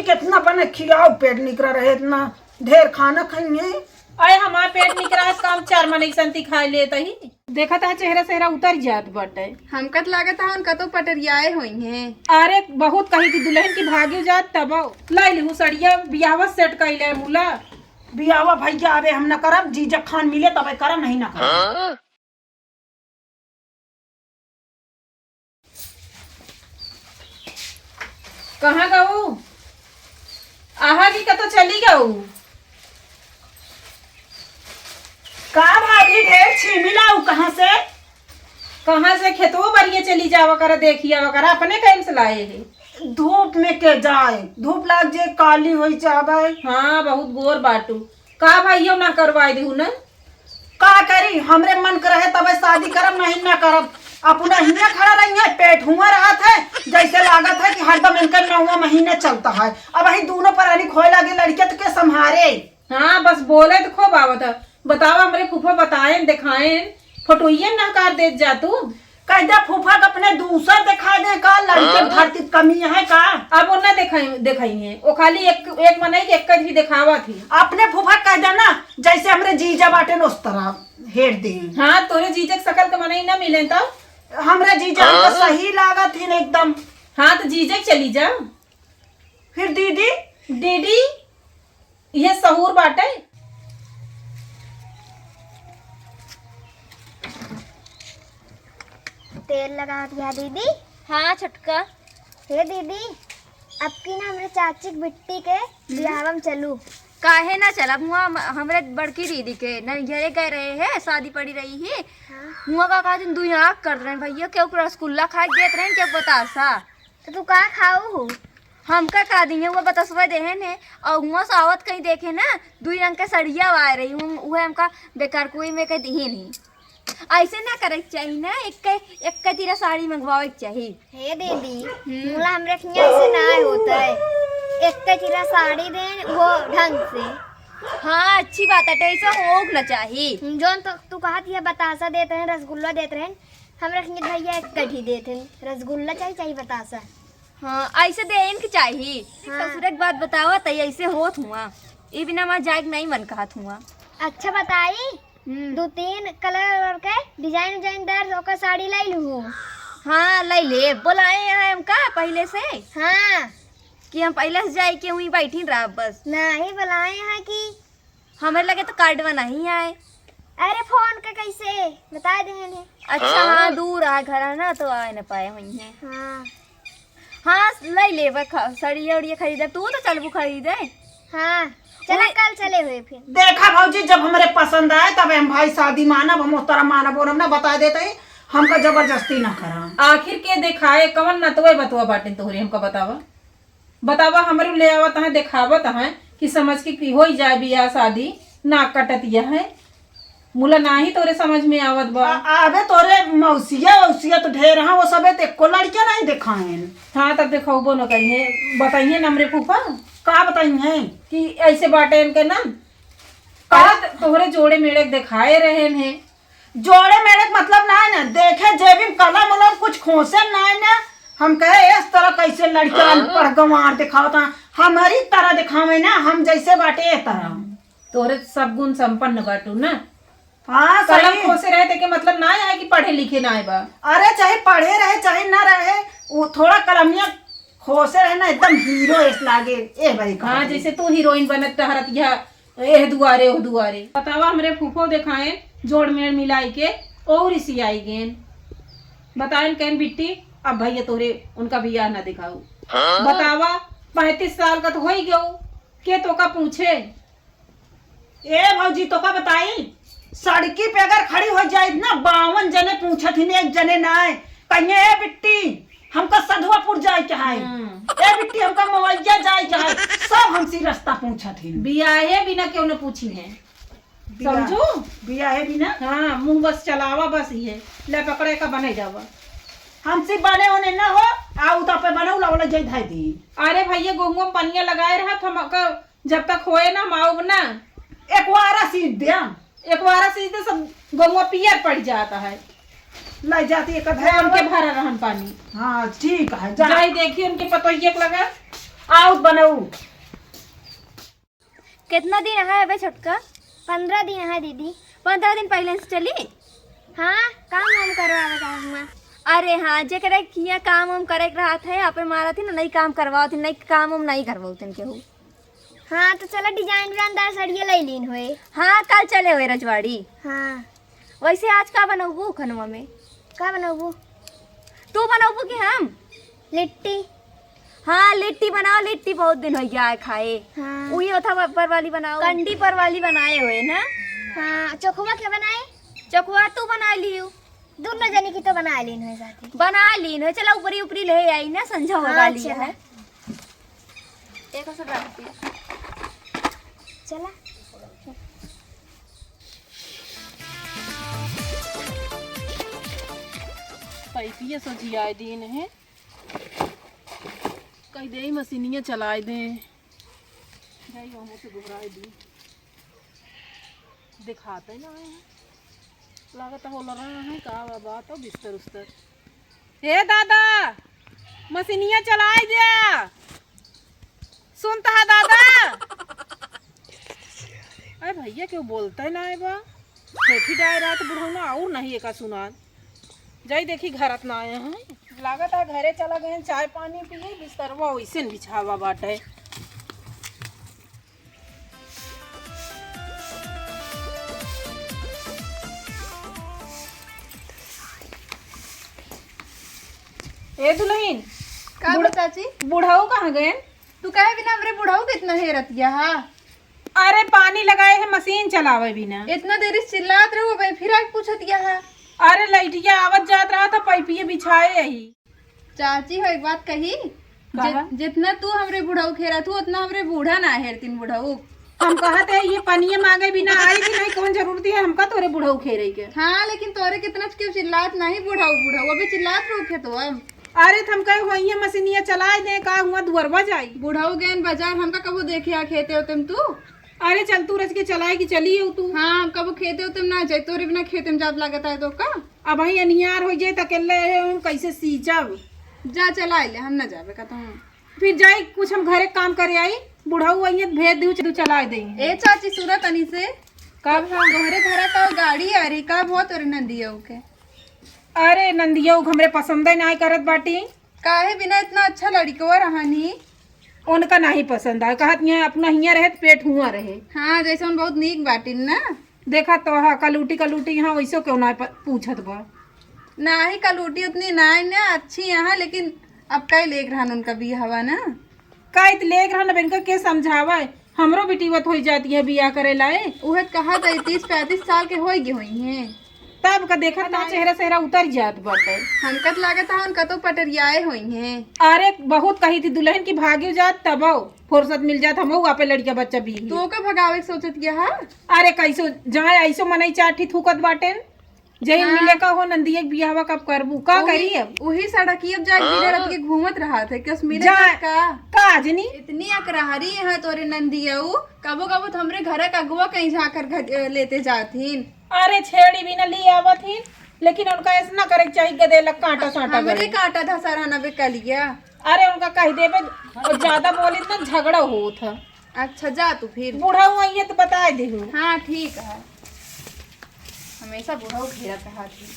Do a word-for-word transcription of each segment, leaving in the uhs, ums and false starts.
कितना बने खियाओ, पेट निकरा रहे, इतना ढेर खाना खाई है। अरे हमार पेट निकरा है, काम चार मनई संती खाए लेत ही। देखत है चेहरा सेहरा उतर जात बाटे। हमका त लागत है उनका तो पटरियाए होई हैं। अरे बहुत कही थी दुल्हन की भागी जात तब लाई लिहू सड़िया बियाहवा सेट कइले मुला। बियाहवा भैया अबे हम न करब, जीजा खान मिले तबे करब, नहीं न करब। कहाँ गऊ? आहा की कतो चली गऊ? का भाभी ढेर छीमी लाऊ कहाँ से? कहाँ से? खेतवो बरिये चली जावा करा, देखी आवा करा, अपने कहीं से लाए है। धूप में के जाए, धूप लाग जे काली होई जावे। हाँ, बहुत गोर बाटू। का भैया ना करवाए देहू ना? का करी, हमरे मन के रहे तबे शादी करब, नहीं ना करब। अपना हियाँ खड़ा रही है, पेट हुआ रहत है, जैसे लागत है कि हरदम इनका नौवा महीना चलता है। अब वही दोनों परानी खोए लागे लड़के तो के संभारे? हाँ, बस बोले तो खूब आवत है। बतावा, हमरे फूफा बताएन, देखाएन, फोटोइये नकार देत जा तू। कह दे फूफा के अपने दूसर देखा दे का, लड़के हाँ? धरती कमी है का? अब वो ना देखाई, देखाई है। वो खाली एक, एक मनई के एक भी देखावा थी। अपने फूफा कह दे ना, जैसे हमरे जीजा बाटे न उस तरह हेर दे। हाँ, तोरे जीजा के शकल के मनई ना मिले तो? हमरे जीजा हमका हाँ? सही लागत ही ना एकदम। हाँ, तो जीजा के चली जा। फिर दीदी? दीदी, ये सहूर बाटे। तेल लगा दिया दीदी। हाँ छोटका। हे दीदी, अब की ना हमरे चाची के बिट्टी के हम्म। बियाहवा में चलू। काहे ना चलब? हुआ हम-, हमरे बड़की दीदी के नैहरे गए रहे हैं, शादी पड़ी रही है। हाँ। हुआ का कहत दुई आँख कर रहे हैं भैया, केहू के रसगुल्ला खाए के देत रहे, केहू बतासा। तो तू का खाऊ हो? हमका का दिहे, वो बतसवा देहे ने, और हुआ से आवत कहीं देखे ना, दुई रंग के सड़िया आए रही, हम, उहे हमका बेकार कोई में के दिहे नहीं। ऐसे ना करे के चाही ना, एक, एक तीरा साड़ी मंगवावे के चाही। हे दीदी, हम्म। मुला हमरे खिया से ना होता है, एक तीरा साड़ी देन वो ढंग से। हाँ, अच्छी बात है, ऐसे होक न चाही। हम्म, जौन तो तू कहत है बतासा देत रहे, रसगुल्ला देत रहे, हमरे खिया भैया एक कढ़ी देत हैं, रसगुल्ला चाही, चाही बतासा। हाँ, ऐसे देन के चाही। हाँ। ससुर एक बात बतावा, तई ऐसे होत हुआ, ई बिना वहाँ जाए के नहीं मन कहत हुआ। अच्छा बताई, हम्म। दो तीन कलर और के डिजाइन उजाइन दार ओकर साड़ी लाई लू। हाँ, लाई ले। बोलाए यहाँ हमका पहले से? हाँ। कि हम पहले से जाए के वहीं बैठी रह बस? नहीं, बोलाए यहाँ कि हमरे लगे तो कार्डवा नहीं आए। अरे फोन के कैसे बता दे हमें। अच्छा, हाँ? हाँ, दूर आ घर है ना, तो आए न पाए हुई हैं। हाँ। हाँ, ले लेबे ख-, सड़िया उड़िया खरीदे, तू तो चलबू खरीदे। हाँ, चला वही कल चले हुए फिर। देखा भौजी, जब हमरे पसंद आए तब हम भाई शादी मानब, हम उस तरह मानब, और हम ना बता देते ही, हमका जबरदस्ती ना करा। आखिर के देखाए, कवन नतवे बतवा बाटिन तोहरे, हमका बतावा। बतावा, हमरे ले आवत हैं, देखावत हैं कि समझ के कि होई जाए बियाह शादी, ना कटत यह है। मुला नाही तोरे समझ में आवत बा। आ-, अबे तोरे मौसिया, औसिया तो ढेर हैं, वो सबे तो एको लड़के नहीं देखाएन। हाँ, तब देखौबो न करिए, बताइए न हमरे फूफा। का बताई हैं? कि ऐसे बाटे इनके ना, का? अरे त-, तोहरे जोड़े मेड़े देखाए रहे हैं। जोड़े मेड़े के मतलब ना है ना, देखे जेबी में कलम उलम कुछ खोसे ना है ना, हम कहे इस तरह कैसे लड़के हाँ। अनपढ़ गंवार दिखावत हैं, हमारी तरह दिखावे ना, हम जैसे बाटे ए तरह। तोरे सब गुण संपन्न बाटू ना। हाँ, कलम सही। खोसे रहे तेके मतलब ना आए कि पढ़े लिखे ना आए बा। अरे चाहे पढ़े रहे चाहे ना रहे, वो थोड़ा कलमिया खोसे रहे ना, एकदम हीरो एस लागे। ए भाई हाँ, कहाँ जैसे तू हीरोइन बनत टहरत यह एह दुआरे ओह दुआरे। बतावा हमरे फूफो देखाएन जोड़ मेड़ मिलाई के और इसी आई गेन। बताएन कहन बिट्टी अब भैया तोरे उनका बियाह ना दिखाऊ। हाँ? बतावा पैंतीस साल का तो हो ही गयो, के तो का पूछे? ए भौजी, तो का बताई, सड़की पे अगर खड़ी हो जाए ना, बावन जने पूछत ही, एक जने ना आए, कहिए, "ए बिट्टी, हमका सधुआपुर जाए के है, हम्म। ए बिट्टी, हमका मवैया जाए के है।" सब हमसे रास्ता पूछत ही। बियाहे बिना क्यों न पूछी है, बिया-, समझू? बियाहे बिना? हाँ, मुँह बस चलावा, बस ये ले पकड़े का बने जावा। हमसे बने होने ना हो, आऊ तो पे बने उला उला जाई धाई दी। अरे भैया, गोहुआ में पनिया लगाए रहा, हम का जब तक होए ना, हम आउब ना। एकवारा सींच दे। एकवारा सींच दे, सब गौवा पियर पड़ जाता है। ले जाती एक ड्राम के भरा रहन पानी। हाँ, ठीक है, जा। जाई देखी उनके पतोहिए के लगा। आउत बनऊ। कितना दिन है अबे छोटका? पन्द्रह दिन है दीदी। पन्द्रह दिन पहिले से चली? हाँ, काम वाम करवावे का हुआ। अरे हाँ, जेकरे किया काम वाम करे के रहत है, आपे मारत ही ना, नहीं काम करवावत ही, नहीं काम वाम नहीं करवावत ही केहू। हाँ, तो चला design वाला साड़िया ले लीन होए। हाँ, कल चले होए रजवाड़ी। हाँ। वैसे आज का बनउबू खनवा में? का बनउबू? तू बनउबू कि हम? लिट्टी। हाँ, लिट्टी बनाओ, लिट्टी बहुत दिन हो गया है खाए। हाँ। उही होता प-, पर वाली बनाओ। कंडी पर वाली बनाए हुए ना? हाँ, चोखुआ के बनाए? चोखुआ तू बना लियो। दोनों जनी की तो बना लीन है साथी। बना लीन है, चला ऊपरी ऊपरी ले आई ना, संझा होगा हाँ, लिया चला। है। एक और सब रख दिया। चला। पैपिया सजियाए दीन है, कह दे मशीनिया चलाए दे, जाई हम उसे घुराए दी। दिखाते ना है, लागत हो रहा है का बा, बा तो बिस्तर उस्तर। हे दादा, मशीनिया चलाए दे, सुनता है दादा? अरे भैया, क्यों बोलता है ना है बा? ठेठी डाय रात बुढ़ौना और नहीं एका सुनान। जाई देखी घरत ना आए हैं। लागत है घरे चला गए, चाय पानी पिए, बिस्तरवा वैसे न बिछावा बाटे। ए दुल्हन, का बुढ़-, बा चाची? बुढ़ऊ कहाँ गए? तू काहे बिना हमरे बुढ़ऊ के इतना हेरत गया हा? अरे पानी लगाए है, मशीन चलावे बिना। इतना देरी से चिल्लात रहो, अबे फिर आके पूछत गया हा। अरे लइटिया आवत जात रहा था, पैपिये बिछाए यही। चाची हो, एक बात कही, कहा? जि-, जितना तू हमरे बुढ़ऊ खेरा तू, उतना हमरे बूढ़ा ना हेरतिन बुढ़ऊ। हम कहत है, ये पनिया मांगे बिना आई भी नहीं, कौन जरूरत है हमका तोरे बुढ़ऊ खेरे के? हाँ, लेकिन तोरे कितना क्यों चिल्लात नहीं बुढ़ऊ, बुढ़ऊ अभी चिल्लात रहो खेतवा। अरे, त हम कहे, वही मशीनिया चलाए दे, का हुआ दुअरवा जाई? बुढ़ऊ गएन बाजार, हमका कबो देखे आ खेते होते में तू? अरे, चल तू रच के चलाए कि चली हो तू? हाँ, हम कबो खेते होते में ना जाए, तोरे बिना खेते में जाब लागत है तो का? अब वही अनियार हो जाए, त अकेले हम कैसे सींचब? जा चलाए ले, हम ना जाबे का तो हम। फिर जाई कुछ हम घरे काम करे आई, बुढ़ऊ आई है, भेज दू, तू चलाए दे। ए चाची, सुना तनी से। कब? तोहरे घरा का गाड़ी आ रही, कब हो तोरे नंदिया के? अरे नंदिया के हमरे पसंद ही ना करत बाटी। काहे बिना इतना अच्छा लड़िकवा रहनी? उनका नहीं पसंद आए, कहत यहाँ अपना हियाँ रहे त पेट हुआ रहे। हाँ, जैसे उन बहुत नीक बाटिन ना। देखा तो हा, कलूटी कलूटी यहाँ वैसो क्यों ना प-, पूछत बा। नाही, कलूटी उतनी नाही ना, अच्छी यहाँ, लेकिन अब कई लेक रहन उनका बियाहवा ना। कई त लेक रहन, अब इनका के समझावे? हमरो बिटिवत होई जाती है बियाह करे लाए। उहे त कहा जाई, तीस पैंतीस साल के होई गए होई हैं। तब का देखत ना, चेहरा सेहरा उतर जात बाटे। हमका त लागत है उनका तो पटरियाए होई हैं। अरे बहुत कही थी दुल्हन की भागी जात तबो फुर्सत मिल जात, हमहू आपे लड़किया बच्चा भी। तो का भगावे के सोचत गया हा? अरे कैसो जाए, ऐसो मनई चार ठी थूकत बाटेन। जहिन हाँ। मिले का हो नंदिया के बियाहवा कब करबू? का उही, करी अब? उही सड़किया पे जाके बिना रात के घूमत रहा थे, कस मिले जा, का? का जनी? इतनी अकरारी यहाँ तोरे नंदिया उ, कबो कबो तो हमरे घर का अगुआ कहीं जाकर घर, अ, लेते जात हिन। अरे छेड़ी भी ना ले आवत हिन, लेकिन उनका ऐसा ना करे के चाहिए, गदेला कांटा साटा हमरे गड़े। कांटा धसा रहना बे कलिया। अरे उनका कह देबे, और ज्यादा बोली ना झगड़ा होत है। अच्छा, जा तू फिर। बूढ़ा हुआ ये तो बताए देहू। हाँ, ठीक है। हमेशा बूढ़ा घेरत रहा थी।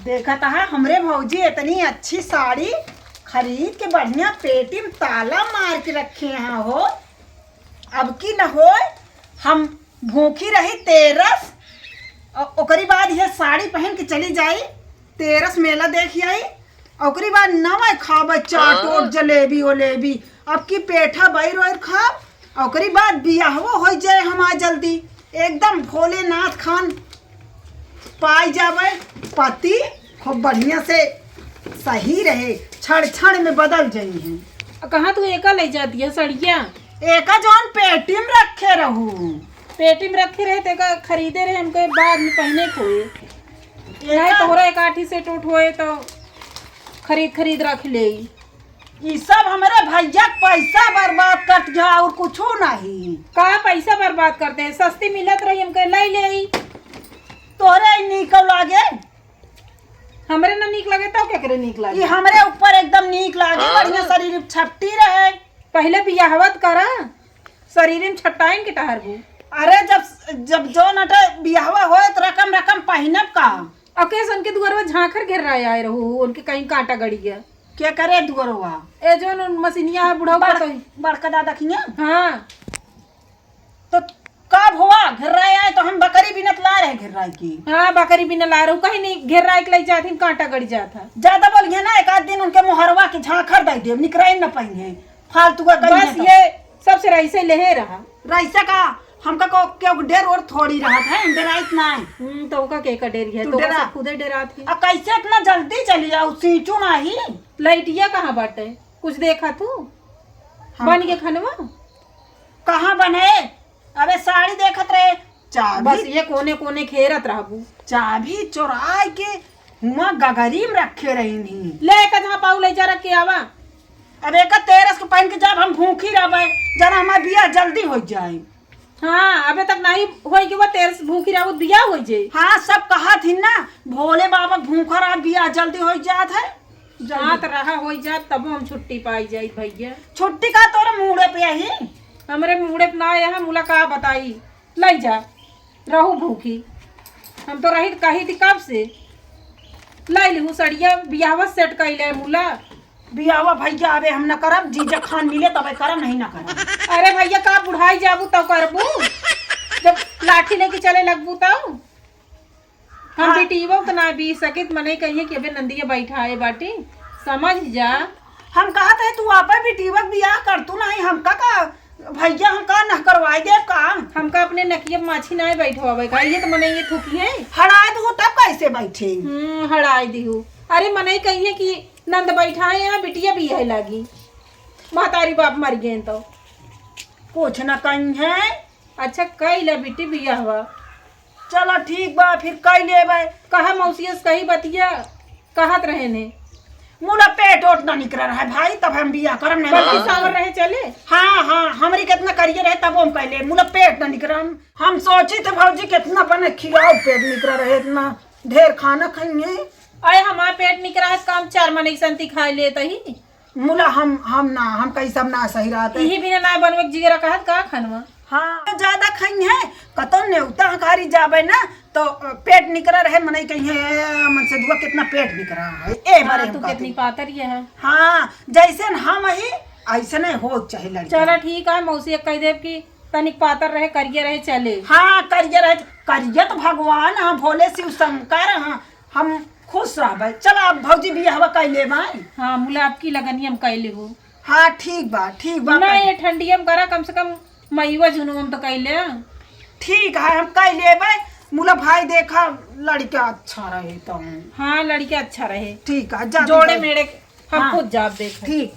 देखत हा हमरे भौजी इतनी अच्छी साड़ी खरीद के बढ़िया पेटी में ताला मार के रखे हैं हो। अब की न होए, हम भूखी रही तेरस, औ-, ओकरी बाद यह साड़ी पहन के चली जाई, तेरस मेला देख आई, ओकरी बाद नवा खाबे चाट हाँ। ओट, जलेबी ओलेबी, अब की पेठा बैर वैर खाब, ओकरी बाद बियाहवो हो जाए हमार जल्दी, एकदम भोलेनाथ खान पाई जावे पति, खूब बढ़िया से सही रहे, क्षण क्षण में बदल जाई हैं। आ, कहाँ तू एका ले जाती है सड़िया? एका जौन पेटी में रखे रहू। पेटी में रखे रहे, तेका खरीदे रहे, हमके बाद में पहने को होए। एका नहीं, तोहरा एक आठी से टूट होए तो खरीद खरीद रख ले। ई सब हमरे भैया के पैसा बर्बाद करत गया और कुछो नहीं। का पैसा बर्बाद करते हैं? सस्ती मिलत रही, हमके ले ले। तोहरे ही नीक लागे। हमरे ना नीक लागे, तब केकरे नीक लागे? ई हमरे ऊपर एकदम नीक लागे, हाँ। बढ़िया शरीर छपटी रहे। पहिले बियाहवा त करा, शरीर में छपटाइन के टहरबू। अरे, जब, जब जो नटे बियाहवा होए, त रकम रकम पहिनब का? अकेस उनके दुआरवा झांखर घेर रहा आए रहू, उनके कहीं कांटा गड़ी गया। के करे दुआरवा? ए, जो न मशीनिया है, बुढ़ऊ बड़-, का तो ही। बड़का दादा खिया? हाँ। तो कब हुआ घेर्राई आए तो हम बकरी बिनत ला रहे घेर्राई की। हाँ, बकरी बिनत ला रहू, कहीं नहीं घेर्राई के लई जात ही, कांटा गड़ी जात है। ज्यादा बोलिए ना, एक आध दिन उनके मोहरवा के झांखर दे दे, निकराई न पाएंगे, फालतू का कहीं बस है तो। ये सबसे रईसे लेहे रहा। रईसे का, हमका को क्यों डेर और थोड़ी रहत है, डेराइत ना है। हम्म, तो ओका के का डेर है, तू तो ओका डेरा। से खुदे डेरात है। आ कैसे इतना जल्दी चली जाऊ, सींचू नाही? लइटिया कहाँ बाटे, कुछ देखा तू? हम बन के खनवा? कहाँ बने? अबे साड़ी देखत रहे, चाबी बस ये कोने कोने खेरत रहबू। चाबी चोराय के हुआं गगरी में रखे रही नहीं। ले एक जहाँ पाऊ ले जा रख के आवा। अब एक तेरस के पहन के जब हम भूखी रहबे, जना हमार बियाह जल्दी हो जाए। हाँ, अबे तक नहीं होई कि वो तेरस भूखी रहबू, बियाह हो जाए। हाँ, सब कहत ही ना, भोले बाबा भूखा रहा, बियाह जल्दी हो जात है। जल्दी। हाँ, त रहा होई जात, तबो हम छुट्टी पाई जाई भैया। छुट्टी का तोरे मूड़े पे आई? हमरे मूड़े पे ना आया है, मुला का बताई, लई जा, रहू भूखी। हम तो रही कही थी कब से, लाई लिहू सड़िया, बियाहवा सेट कई ले मुला। बियाहवा भैया अबे हम न करब, जीजा खान मिले तबे करब, नहीं न करब। अरे भैया, का बुढ़ाई जाबू तब करबू, जब लाठी लेके चले लगबू तब? हम हाँ। बिटिया त ना बी सकित, मनई कहिए कि अबे नंदिया बैठाए बाटी, समझ जा। हम कहत है तू आपे बिटिया के बियाह कर, तू नहीं हमका का भैया हमका न करवाई दे का? हमका अपने नकिया माछी ना बैठवावे का, ये तो मनई ये थुकी है। हड़ाए दू तब कैसे बैठे? हम्म, हड़ाए दीहू। अरे मनई कहिए कि नंद बैठाए यहाँ बिटिया बियाहे लागी, महतारी बाप मर गए तो। कुछ न कही है। अच्छा कई ले बिटी बियाहवा। चला ठीक बा, फिर कई लेबे। कहा मौसिया से कही बतिया, कहत रहे ने। मुला पेट ओट ना निकरा रहे भाई, तब हम बियाह करम नहीं। बल्कि सावर रहे चले। हाँ, हाँ, हमरी कितना करिए रहे तब हम कहले, मुला पेट ना निकरा। हम सोची थे भौजी कितना बने खियाओ पेट निकरा रहे, इतना ढेर खाना खाइए। अरे हमार पेट निकरा है, काम चार मनई संती खाए लेत ही। मुला हम, हम ना, हम कहीं सब ना सही रहत है। इही बिना ना बनवे के जिगरा कहत का खनवा? हाँ, ज्यादा खाई है, कतौ नेवता हकारी जाबे ना, तो, अ, पेट निकरा रहे, मनई कही है, "ए, मनसेधुआ कितना पेट निकरा है, ए बारे हाँ, हम तू कहते कितनी हैं।" पातर ये है। हाँ, जैसे न हम ही, ऐसे नहीं हो चाहे लड़का। चला ठीक है, मौसी एक कह देब कि तनिक पातर रहे, करिया रहे, चले। हाँ, करिया रहे, करिया तो भगवान, हाँ, भोले शिव शंकर, हाँ, हम खुश रहबे। चला, अब भौजी बियाहवा कइ लेबे। हाँ, मुला आपकी लगनी हम कइ लेहू। हाँ, ठीक बा, ठीक बा, ना, कइ ये ठंडी हम करा, कम से कम मईवा जुनू हम तो कइ ले। ठीक है, हम कइ लेबे। मुला भाई देखा, लड़का अच्छा रहे तो। हाँ, लड़का अच्छा रहे। ठीक है, जा जोड़े तू। मेड़े हम हाँ। खुद जाब देखे। ठीक।